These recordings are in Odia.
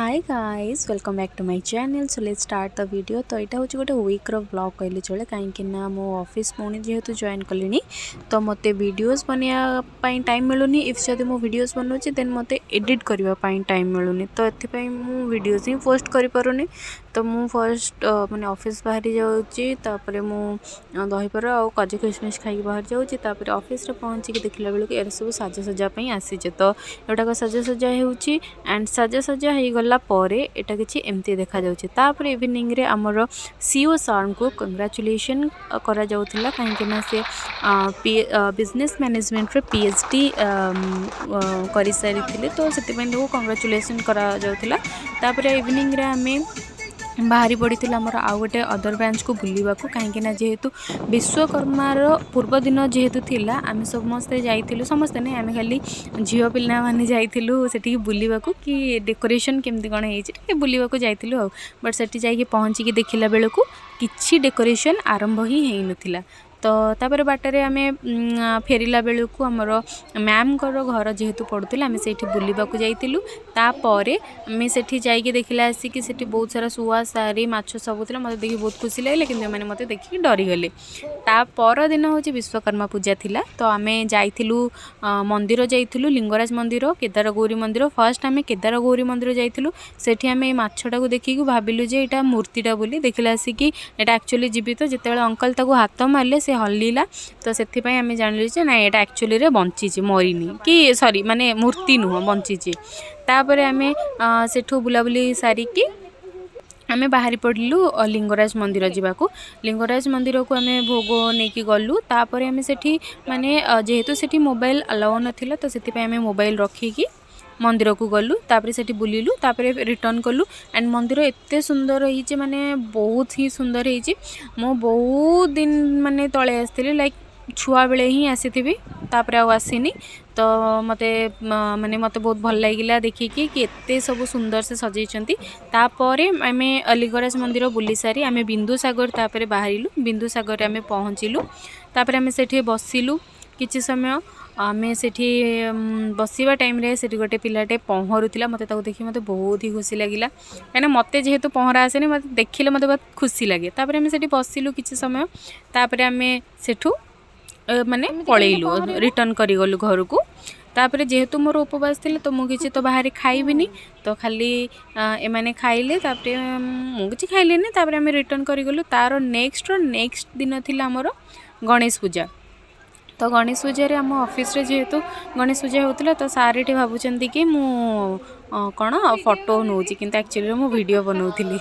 Hi guys, welcome back to my channel. So let's start the video. ତ ଏଇଟା ହେଉଛି ଗୋଟେ ୱିକ୍ର ବ୍ଲଗ୍ କହିଲେ ଚଳେ, କାହିଁକି ନା ମୁଁ ଅଫିସ୍ ପୁଣି ଯେହେତୁ ଜଏନ୍ କଲିଣି, ତ ମୋତେ ଭିଡ଼ିଓଜ୍ ବନେଇବା ପାଇଁ ଟାଇମ୍ ମିଳୁନି। If ଯଦି ମୁଁ ଭିଡ଼ିଓଜ୍ ବନାଉଛି, ଦେନ୍ ମୋତେ ଏଡ଼ିଟ୍ କରିବା ପାଇଁ ଟାଇମ୍ ମିଳୁନି। ତ ଏଥିପାଇଁ ମୁଁ ଭିଡ଼ିଓଜ୍ ହିଁ ପୋଷ୍ଟ କରିପାରୁନି। ତ ମୁଁ ଫାର୍ଷ୍ଟ ମାନେ ଅଫିସ୍ ବାହାରି ଯାଉଛି, ତାପରେ ମୁଁ ଦହିବରା ଆଉ କାଜୁ କିସମିସ୍ ଖାଇକି ବାହାରି ଯାଉଛି। ତାପରେ ଅଫିସରେ ପହଞ୍ଚିକି ଦେଖିଲା ବେଳକୁ ଏରା ସବୁ ସାଜସଜ୍ଜା ପାଇଁ ଆସିଛି। ତ ଏଗୁଡ଼ାକ ସାଜସଜ୍ଜା ହେଉଛି ଆଣ୍ଡ ସାଜସଜ୍ଜା ହେଇଗଲା ପରେ ଏଇଟା କିଛି ଏମିତି ଦେଖାଯାଉଛି। ତାପରେ ଇଭିନିଂରେ ଆମର ସିଓ ସାର୍ଙ୍କୁ କଂଗ୍ରାଚୁଲେସନ୍ କରାଯାଉଥିଲା, କାହିଁକିନା ସେ ପି ବିଜନେସ୍ ମ୍ୟାନେଜମେଣ୍ଟରେ ପିଏଚ୍ ଡି କରିସାରିଥିଲେ। ତ ସେଥିପାଇଁ ତାକୁ କଂଗ୍ରାଚୁଲେସନ୍ କରାଯାଉଥିଲା। ତାପରେ ଇଭିନିଂରେ ଆମେ ବାହାରି ପଡ଼ିଥିଲୁ ଆମର ଆଉ ଗୋଟେ ଅଦର ବ୍ରାଞ୍ଚକୁ ବୁଲିବାକୁ, କାହିଁକିନା ଯେହେତୁ ବିଶ୍ୱକର୍ମାର ପୂର୍ବ ଦିନ ଯେହେତୁ ଥିଲା, ଆମେ ସମସ୍ତେ ଯାଇଥିଲୁ। ସମସ୍ତେ ନାଇଁ, ଆମେ ଖାଲି ଝିଅ ପିଲାମାନେ ଯାଇଥିଲୁ ସେଠିକି ବୁଲିବାକୁ କି ଡେକୋରେସନ୍ କେମିତି କ'ଣ ହେଇଛି, ଟିକେ ବୁଲିବାକୁ ଯାଇଥିଲୁ ଆଉ। ବଟ୍ ସେଠି ଯାଇକି ପହଞ୍ଚିକି ଦେଖିଲା ବେଳକୁ କିଛି ଡେକୋରେସନ୍ ଆରମ୍ଭ ହିଁ ହେଇନଥିଲା। ତ ତାପରେ ବାଟରେ ଆମେ ଫେରିଲା ବେଳକୁ ଆମର ମ୍ୟାମ୍ଙ୍କର ଘର ଯେହେତୁ ପଡ଼ୁଥିଲା, ଆମେ ସେଇଠି ବୁଲିବାକୁ ଯାଇଥିଲୁ। ତାପରେ ଆମେ ସେଠି ଯାଇକି ଦେଖିଲା ଆସିକି ସେଠି ବହୁତ ସାରା ଶୁଆ, ଶାରୀ, ମାଛ ସବୁ ଥିଲା। ମୋତେ ଦେଖି ବହୁତ ଖୁସି ଲାଗିଲା, କିନ୍ତୁ ଏମାନେ ମୋତେ ଦେଖିକି ଡରିଗଲେ। ତା ପରଦିନ ହେଉଛି ବିଶ୍ୱକର୍ମା ପୂଜା ଥିଲା। ତ ଆମେ ଯାଇଥିଲୁ, ମନ୍ଦିର ଯାଇଥିଲୁ, ଲିଙ୍ଗରାଜ ମନ୍ଦିର, କେଦାରଗୌରୀ ମନ୍ଦିର। ଫାର୍ଷ୍ଟ ଆମେ କେଦାରଗୌରୀ ମନ୍ଦିର ଯାଇଥିଲୁ। ସେଠି ଆମେ ଏଇ ମାଛଟାକୁ ଦେଖିକି ଭାବିଲୁ ଯେ ଏଇଟା ମୂର୍ତ୍ତିଟା ବୋଲି। ଦେଖିଲା ଆସିକି ଏଇଟା ଆକ୍ଚୁଆଲି ଜୀବିତ। ଯେତେବେଳେ ଅଙ୍କଲ ତାକୁ ହାତ ମାରିଲେ, ସେ ହଲିଲା। ତ ସେଥିପାଇଁ ଆମେ ଜାଣିଲୁ ଯେ ନାଇଁ, ଏଇଟା ଆକ୍ଚୁଆଲିରେ ବଞ୍ଚିଛି, ମରିନି କି, ସରି, ମାନେ ମୂର୍ତ୍ତି ନୁହଁ, ବଞ୍ଚିଛି। ତାପରେ ଆମେ ସେଠୁ ବୁଲାବୁଲି ସାରିକି ଆମେ ବାହାରି ପଡ଼ିଲୁ ଲିଙ୍ଗରାଜ ମନ୍ଦିର ଯିବାକୁ। ଲିଙ୍ଗରାଜ ମନ୍ଦିରକୁ ଆମେ ଭୋଗ ନେଇକି ଗଲୁ। ତାପରେ ଆମେ ସେଠି ମାନେ ଯେହେତୁ ସେଠି ମୋବାଇଲ ଆଲାଉ ନଥିଲା, ତ ସେଥିପାଇଁ ଆମେ ମୋବାଇଲ ରଖିକି ମନ୍ଦିରକୁ ଗଲୁ। ତାପରେ ସେଠି ବୁଲିଲୁ, ତାପରେ ରିଟର୍ନ କଲୁ। ଆଣ୍ଡ ମନ୍ଦିର ଏତେ ସୁନ୍ଦର ହେଇଛି, ମାନେ ବହୁତ ହିଁ ସୁନ୍ଦର ହେଇଛି। ମୁଁ ବହୁତ ଦିନ ମାନେ ତଳେ ଆସିଥିଲି, ଲାଇକ୍ ଛୁଆବେଳେ ହିଁ ଆସିଥିବି, ତାପରେ ଆଉ ଆସିନି। ତ ମୋତେ ମାନେ ମୋତେ ବହୁତ ଭଲ ଲାଗିଲା ଦେଖିକି କି ଏତେ ସବୁ ସୁନ୍ଦର ସେ ସଜେଇଛନ୍ତି। ତାପରେ ଆମେ ଲିଙ୍ଗରାଜ ମନ୍ଦିର ବୁଲି ସାରି ଆମେ ବିନ୍ଦୁସାଗର ତାପରେ ବାହାରିଲୁ। ବିନ୍ଦୁସାଗରରେ ଆମେ ପହଞ୍ଚିଲୁ। ତାପରେ ଆମେ ସେଠି ବସିଲୁ କିଛି ସମୟ। ଆମେ ସେଠି ବସିବା ଟାଇମ୍ରେ ସେଠି ଗୋଟେ ପିଲାଟେ ପହଁରୁଥିଲା। ମୋତେ ତାକୁ ଦେଖି ମୋତେ ବହୁତ ହି ଖୁସି ଲାଗିଲା, କାହିଁକିନା ମୋତେ ଯେହେତୁ ପହଁରା ଆସେନି, ମୋତେ ଦେଖିଲେ ମୋତେ ବହୁତ ଖୁସି ଲାଗେ। ତାପରେ ଆମେ ସେଠି ବସିଲୁ କିଛି ସମୟ। ତାପରେ ଆମେ ସେଠୁ ମାନେ ଏମିତି କେମିତି ପଳେଇଲୁ, ପହଁରିବୁ? ରିଟର୍ନ କରିଗଲୁ ଘରକୁ। ତାପରେ ଯେହେତୁ ମୋର ଉପବାସ ଥିଲା, ତ ମୁଁ କିଛି ତ ବାହାରେ ଖାଇବିନି। ତ ଖାଲି ଏମାନେ ଖାଇଲେ, ତାପରେ ମୁଁ କିଛି ଖାଇଲିନି। ତାପରେ ଆମେ ରିଟର୍ନ କରିଗଲୁ। ତାର ନେକ୍ସଟର ନେକ୍ସଟ ଦିନ ଥିଲା ଆମର ଗଣେଶ ପୂଜା। ତ ଗଣେଶ ପୂଜାରେ ଆମ ଅଫିସରେ ଯେହେତୁ ଗଣେଶ ପୂଜା ହେଉଥିଲା, ତ ସାର୍ ଏଠି ଭାବୁଛନ୍ତି କି ମୁଁ କ'ଣ ଫଟୋ ନେଉଛି, କିନ୍ତୁ ଆକ୍ଚୁଆଲିରେ ମୁଁ ଭିଡ଼ିଓ ବନାଉଥିଲି।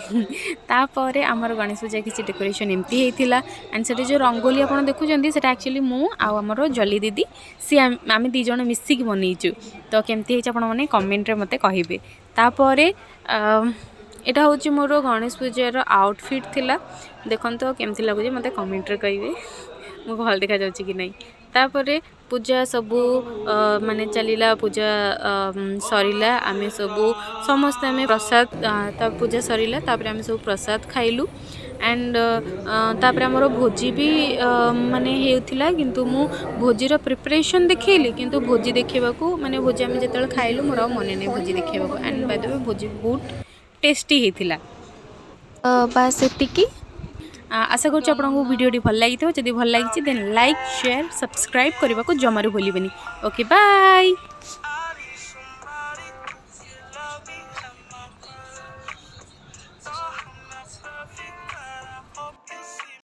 ତାପରେ ଆମର ଗଣେଶ ପୂଜା କିଛି ଡେକୋରେସନ୍ ଏମିତି ହେଇଥିଲା। ଆଣ୍ଡ ସେଠି ଯେଉଁ ରଙ୍ଗୋଲି ଆପଣ ଦେଖୁଛନ୍ତି, ସେଟା ଆକ୍ଚୁଆଲି ମୁଁ ଆଉ ଆମର ଜଲି ଦିଦି, ସିଏ ଆମେ ଦୁଇ ଜଣ ମିଶିକି ବନେଇଛୁ। ତ କେମିତି ହେଇଛି, ଆପଣମାନେ କମେଣ୍ଟରେ ମୋତେ କହିବେ। ତାପରେ ଏଇଟା ହେଉଛି ମୋର ଗଣେଶ ପୂଜାର ଆଉଟଫିଟ୍ ଥିଲା। ଦେଖନ୍ତୁ ଆଉ କେମିତି ଲାଗୁଛି, ମୋତେ କମେଣ୍ଟରେ କହିବେ ମୁଁ ଭଲ ଦେଖାଯାଉଛି କି ନାହିଁ। ତାପରେ ପୂଜା ସବୁ ମାନେ ଚାଲିଲା। ପୂଜା ସରିଲା, ଆମେ ସବୁ ସମସ୍ତେ ଆମେ ପ୍ରସାଦ, ତା ପୂଜା ସରିଲା, ତାପରେ ଆମେ ସବୁ ପ୍ରସାଦ ଖାଇଲୁ। ଆଣ୍ଡ ତାପରେ ଆମର ଭୋଜି ବି ମାନେ ହେଉଥିଲା, କିନ୍ତୁ ମୁଁ ଭୋଜିର ପ୍ରିପାରେସନ୍ ଦେଖେଇଲି, କିନ୍ତୁ ଭୋଜି ଦେଖେଇବାକୁ, ମାନେ ଭୋଜି ଆମେ ଯେତେବେଳେ ଖାଇଲୁ, ମୋର ଆଉ ମନେ ନାହିଁ ଭୋଜି ଦେଖେଇବାକୁ। ଆଣ୍ଡ ବାଇ ଦ we, ଭୋଜି ବହୁତ ଟେଷ୍ଟି ହେଇଥିଲା। ବାସ୍, ସେତିକି। ଆଶା କରୁଛି ଆପଣଙ୍କୁ ଭିଡ଼ିଓଟି ଭଲ ଲାଗିଥିବ। ଯଦି ଭଲ ଲାଗିଛି, ଦେନ୍ ଲାଇକ୍, ସେୟାର, ସବସ୍କ୍ରାଇବ୍ କରିବାକୁ ଜମାରୁ ଭୁଲିବେନି। Okay, bye.